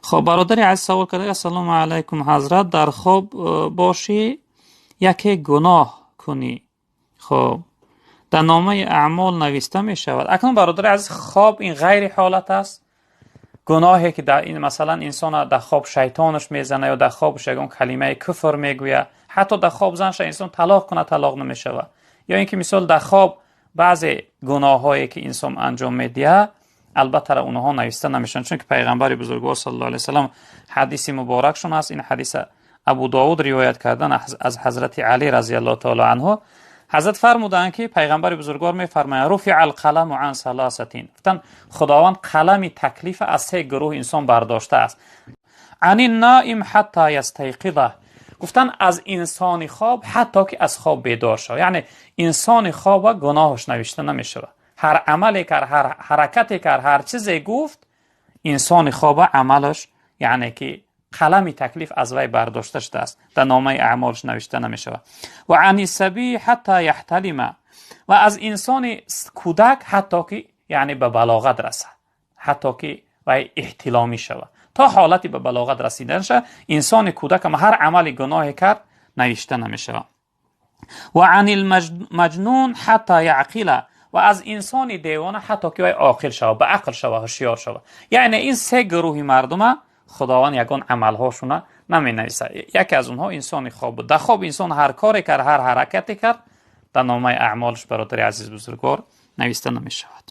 Хоб, бародари азиз савол карда: ассалому алайкум, ҳазрат, дар хоб бошӣ, яке гуноҳ кунӣ, хоб, дар номаи аъмол нависта мешавад? Акнун, бародари азиз, хоб ин ғайри ҳолат аст. Гуноҳе ки дар ин, масалан, инсона дар хоб шайтонаш мезана ё дар хобаш ягон калимаи куфр мегӯяд, ҳатто дар хоб занша инсон талоқ кунад, талоқ намешавад, ё ин ки, мисол, дар хоб баъзе гуноҳҳое ки инсон анҷом медиҳад, албатта, онҳо нависта намешаванд, чунки пайғамбари бузургвор саллаллоҳу алайҳи васаллам ҳадиси муборакшон аст. Ин ҳадиса Абу Довуд ривоят кардан аз ҳазрати Алӣ разияллоҳу таоло анҳу. Ҳазрат фармуданд, ки пайғамбари бузургвор мефармоянд: руфиа алқаламу ан саласатин. Гуфтанд, Худованд қалами таклифа аз се гурӯҳ инсон бардоштааст. Ани наим ҳатта ястайқиза. Гуфтанд, аз инсони хоб, ҳатто ки аз хоб бедор шавад. Яъне инсони хоба гуноҳаш навишта намешавад. Ҳар амале кард, ҳар ҳаракате кард, ҳар чизе гуфт, инсони хоба амалаш, яъне ки қалами таклиф аз вай бардошта шудааст, дар номаи аъмолаш навишта намешавад. Ва ани сабӣ ҳатта яҳталима. Ва аз инсони кӯдак, ҳатто ки, яъне, ба балоғат расад, ҳатто ки вай эҳтиломӣ шавад, то ҳолати ба балоғат расиданаша инсони кӯдакам ҳар амали гуноҳе кард, навишта намешавад. Ва ани лмаҷнун ҳатта яъқила. Ва аз инсони девона, ҳатто ки вай оқил шавад, ба ақл шавад, ҳушёр шавад. Яъне ин се гурӯҳи мардума Худованд ягон амалҳошуна наменависад. Яке аз онҳо инсони хоб буд. Дар хоб инсон ҳар коре кард, ҳар ҳаракате кард, дар номаи аъмолаш, бародари азиз бузургвор, нависта намешавад.